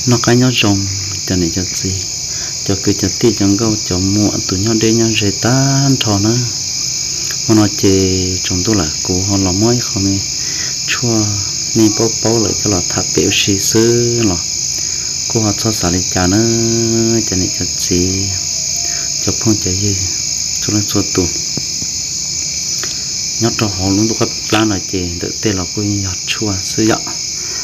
Noj qab nyob zoo cov niam cov txiv, cov kwv cov tij cov nkauj cov muam tus nyob deb nyob ze tag nrho na. Hmo no ces tsaus ntuj lawm kuv ho los muab ib qho me tshuaj nej paub paub lawm coj los tham pem ua si xwb los kuj ho txhob xav li cas na. Cov niam cov txiv, cov phooj cov ywg, txhua leej txhua tus nyob rau hauv lub ntuj qab plab no ces ntawm tej los kuj yeej yog tshuaj xwb yom.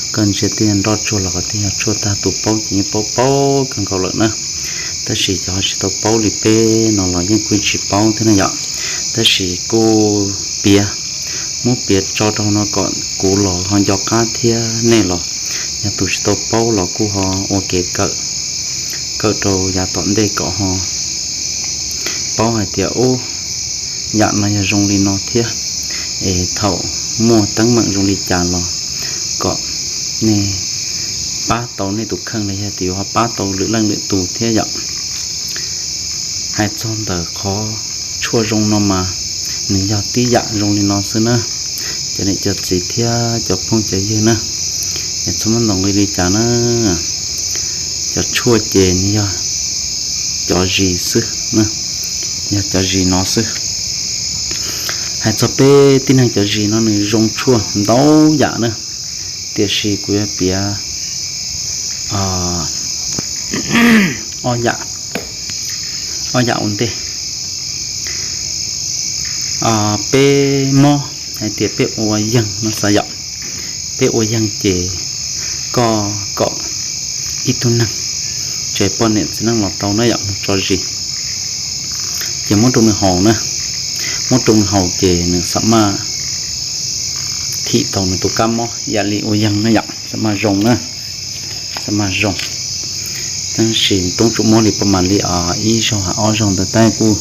Koj ntsia tej nroj tsuag los qhov twg yog tshuaj tag, tus paub ces yeej paub paub kawg nkaus lawm na. Tab sis cov ho tsis tau paub li peb no los yeej kuj tsis paub thiab na yom. Tab sis kuj piav, muab piav tso rau no kom kuv los ho nco qab thiab nej los yog tus tsis tau paub los kuj ho ua kev kawm, kawm rau yav tom ntej kom ho paub hais tias ub, yam no yog zoo li no thiab, es thaum muaj teeb meem zoo li cas los kom nej pab tau nej tus kheej los yog tias yuav ho pab tau lwm leej lwm tus thiab yom. Hais txog ntawm qhov tshuaj zoo no mas nws yog tib yam zoo li no xwb na. Cov niam cov txiv thiab cov phooj cov ywg na, es txhob muab ntaus nqi li cas na. Cov tshuaj ces nws yog cov zis xwb, yog cov zis no xwb. Hais txog peb tib neeg cov zis no nws zoo tshuaj ntau yam na, tiam sis kuv yuav piav ob yam, ob yam ua ntej. Peb mob hais tias peb ua yeeg no xav yom, peb ua yeeg ces koj kom ib tug neeg, tsev poj niam txiv neej los tau na yom, mus tso zis. Ces muab rau nws haus na, muab rau nws haus ces nws xam maj thim tau nws tus kab mob ib yam li ua yeeg na yom, xam maj zoo na, xam maj zoo. Tab sis toob tsuas muab li paj mam li ib zaug ha ob zaug ntawd tab kuj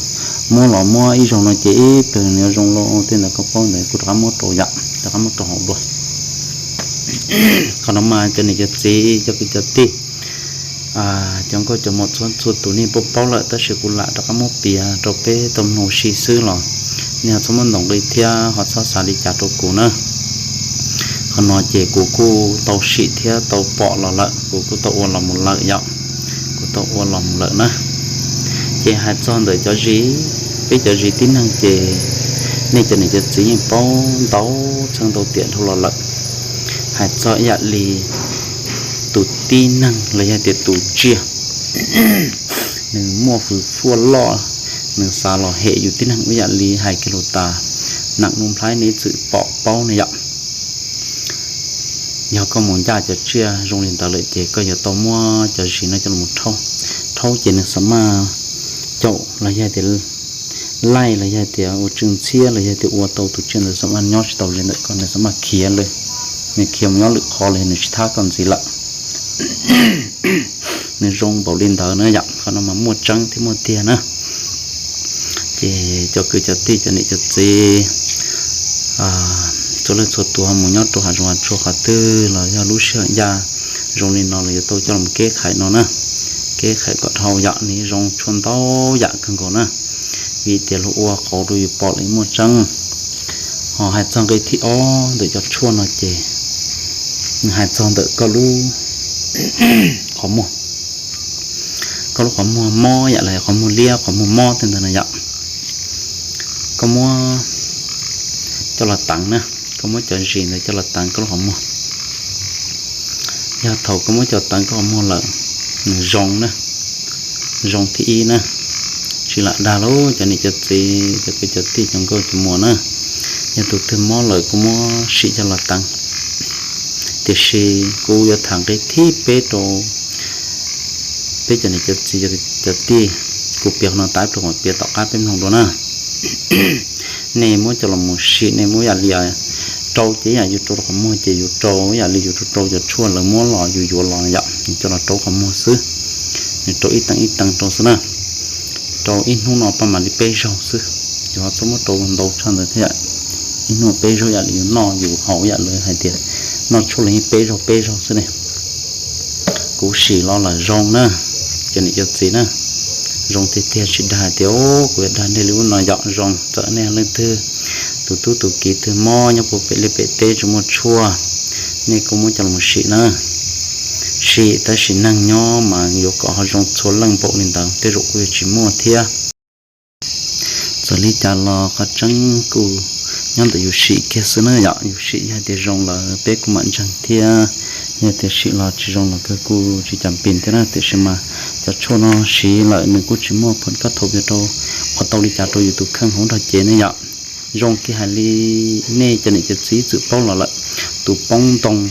muab los muab ib zaug no ces ib pliag nws yuav zoo lawm, tej ntawd koj paub ntawd kuj rov qab muab rau yom, rov qab muab rau haus dua. Qhov no mas cov niam cov txiv cov kwv cov tij, cov nkauj cov muam txhua txhua tus nej paub paub lawm tab sis kuv lam rov qab muab piav rau peb tau mloog ua si xwb los nej ho txhob muab ntaus nqi thiab ho txhob xav li cas rau kuv na. Qhov no ces kuv kuj tau sim thiab tau pom los lawm, kuv kuj tau ua los mus lawm yom, kuv tau ua los mus lawm na. Ces hais txog ntawm cov zis, peb cov zis tib neeg ces nej cov niam cov txiv yeej paub ntau txheej ntau tiam dhau los lawm. Hais txog ib yam li tus tib neeg los yog tias tus tsiaj, nws muaj hwj fuaj loj, nws xav los hem yus tib neeg ib yam li hais kiag lus tas, nam nub nplhaib nej txwm pom paub ne yom. Yog koj mus ncaj cov tsiaj zoo li ntawd lawm ces koj yuav tau muab cov zis no coj los rhaub, rhaub ces nws xam maj caum los yog tias laij los yog tias ua tswj ntxhiab los yog tias ua tau tus tsiaj ntawd xam maj nyob tsis tau li ntawm koj, nws xam maj khiav lawm, nws khiav mus nyob lwm qhov los yog nws tsis thab koj ntxiv lawm. Nws zoo npaum li ntawd na yom, qhov no mas muaj tseeb thiab muaj tiag na. Ces cov kwv cov tij cov niam cov txiv, txhua leej txhua tus ho mus nyob rau hav zoov hav tsuag qhov twg los yog lub sij hawm ncaj zoo li no los yuav tau coj los kev khais no na, kev khais kom dhau yom, nws zoo tshuaj ntau yam kawg nkaus na. Vim tias luag ua qauv rau yus pom los muaj tseeb. Ho hais txog nqe thib ob ntawm cov tshuaj no ces nws hais txog ntawm koj lub qhov muag, koj lub qhov muag mob yam li qhov muag liab qhov muag mob tej ntawd na yom. Koj muab coj los teev na, koj muab cov zis ntawd coj los teev koj lub qhov muag. Yog thaum koj muab coj teev koj qhov muag lawm, nws zoo na, zoo thib ib na. Tsis lam dag lauj cov niam cov txiv cov kwv cov tij cov nkauj cov muam na, yog tus twg mob lawm kuj muab sim coj los teev. Tiam sis kuv yuav tham nqe thib peb rau peb cov niam cov txiv cov tij, kuv piav qhov no tas rau kom piav tom qab peb mloog dua na. Nej muab coj los mus sim, nej muab yam li rau ces yam yus rau qhov muag ces yus rau yam li yus rau rau cov tshuaj lawv muab los yus yuav los yom, yus coj los rau qhov muag xwb. Nws rau ib teev ib teev rau xwb na. Rau ib hnub no paj mam li peb zaug xwb, yus ho txhob muab rau ntau tshaj ntawd thiab. Ib hnub peb zaug yam li yus noj yus haus yam li hais tias noj tshuaj los yeej peb zaug peb zaug xwb ne. Kuv sim los lawm zoo na, cov niam cov txiv na, zoo tiag tiag tsis dag hais tias kuv yuav dag nej li ub no yom, zoo. Txawm nej leej twg tus tub tus kiv twg mob nyob puag pem liaj pem teb tsis muaj tshuaj, nej kuj muab coj los sim na. sim, tab sis neeg nyob mas yuav kom ho zoo txhua leej npaum li ntawd tej zaum kuj yuav tsis muaj thiab. Txawm li cas los qhov tseeb kuj nyob ntawm yus sim kiag xwb na yom. Yus sim yog tias zoo lawm peb kuj mam ntseeg thiab, yog tias sim los tsis zoo los kawg kuj tsis cas pim thiab na. Tiam sis mas cov tshuaj no siv lawm nws kuj tsis muaj phoom kab thaum rau ua tau li cas rau yus tus kheej hauv nrog cev ne yom. Zoo kiag hais li nej cov niam cov txiv txwm paub los lawm, tus poob ntoo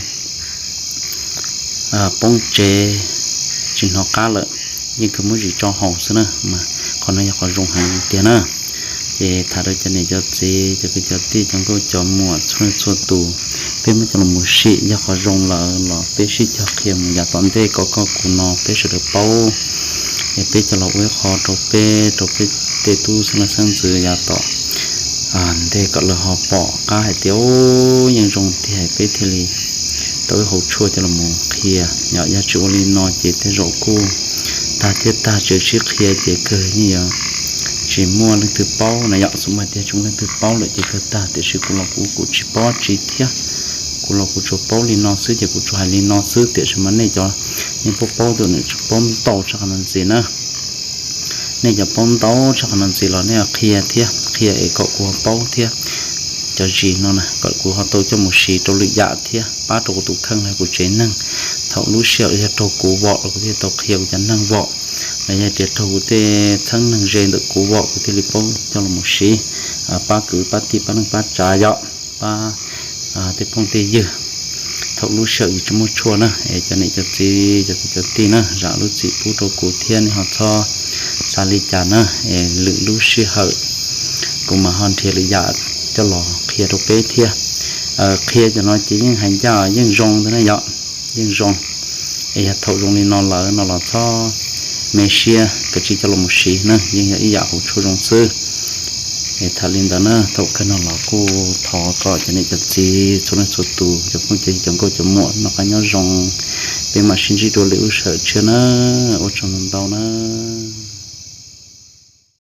poob tsev tsis hnov qab lawm, yeej kawg muab zis tso haus xwb na. Mas qhov no yog qhov zoo heev tiag na. Ces tham rau cov niam cov txiv, cov kwv cov tij, cov nkauj cov muam txhua leej txhua tus, peb muab coj los mus sim, yog qhov zoo lawm los peb sib cog qhia mus yav tom ntej kom koj kuv no peb sawv daws paub. Es peb coj los ua ib qho rau peb, rau peb tej tub xeeb leej xeeb ntxwv yav tom ntej kom lawv ho pom qab hais tias yeej zoo tiag, peb thiaj li tau ib hauv tshuaj coj los mus qhia. Yog tsis ua li no ces tej zaum kuj tag thiab tag, tseem sib qhia ces kawg yeej yuav tsis muaj leej twg paub na yom. Xub mas tias tsis muaj leej twg paub lawm ces kawg tag. Tiam sis kuv los kuv kuv tsis paub tsi thiab, kuv los kuv tsuas paub li no xwb ces kuv tsuas hais li no xwb. Tiam sis mas nej cov yeej paub paub tus nws tsis paub ntau tshaj qhov no ntxiv na. Nej cov paub ntau tshaj qhov no ntxiv los nej qhia thiab, qhia es kom kuv ho paub thiab. Cov zis no na kom kuv ho tau coj mus siv rau lwm yam thiab pab rau kuv tus kheej los kuv tsev neeg. Thaum lub sij hawm yog raug kuv vom los kuv thiaj tau qhia kuv cov neeg vom, los yog tias raug kuv tej txheeb neeg ze ntawm kuv vom kuv thiaj li paub coj los mus siv pab kwv pab tij pab neej pab tsav yom, pab tej phooj tej ywg. Thaum lub sij hawm yus tsis muaj tshuaj na, es cov niam cov txiv cov kwv cov tij na zam lub txim pub rau kuv thiab nej ho txhob xav li cas na. Es lwm lub sij hawm kuv mam ho nrhiav lwm yam coj los qhia rau peb thiab. Qhia cov no ces yeej hais ncaj yeej zoo ntag na yom, yeej zoo. Es yog thaum zoo li no lawm no los txhob me siab, kav tsij coj los mus siv na, yeej yog ib yam hauv tshuaj zoo xwb. Es tham li ntawd na, thaum kawg no los kuj thov kom cov niam cov txiv txhua leej txhua tus, cov phooj cov ywg cov nkauj cov muam noj qab nyob zoo, peb mam sib ntsib dua lwm lub sij hawm tshiab na, ua tsaug ntau ntau na.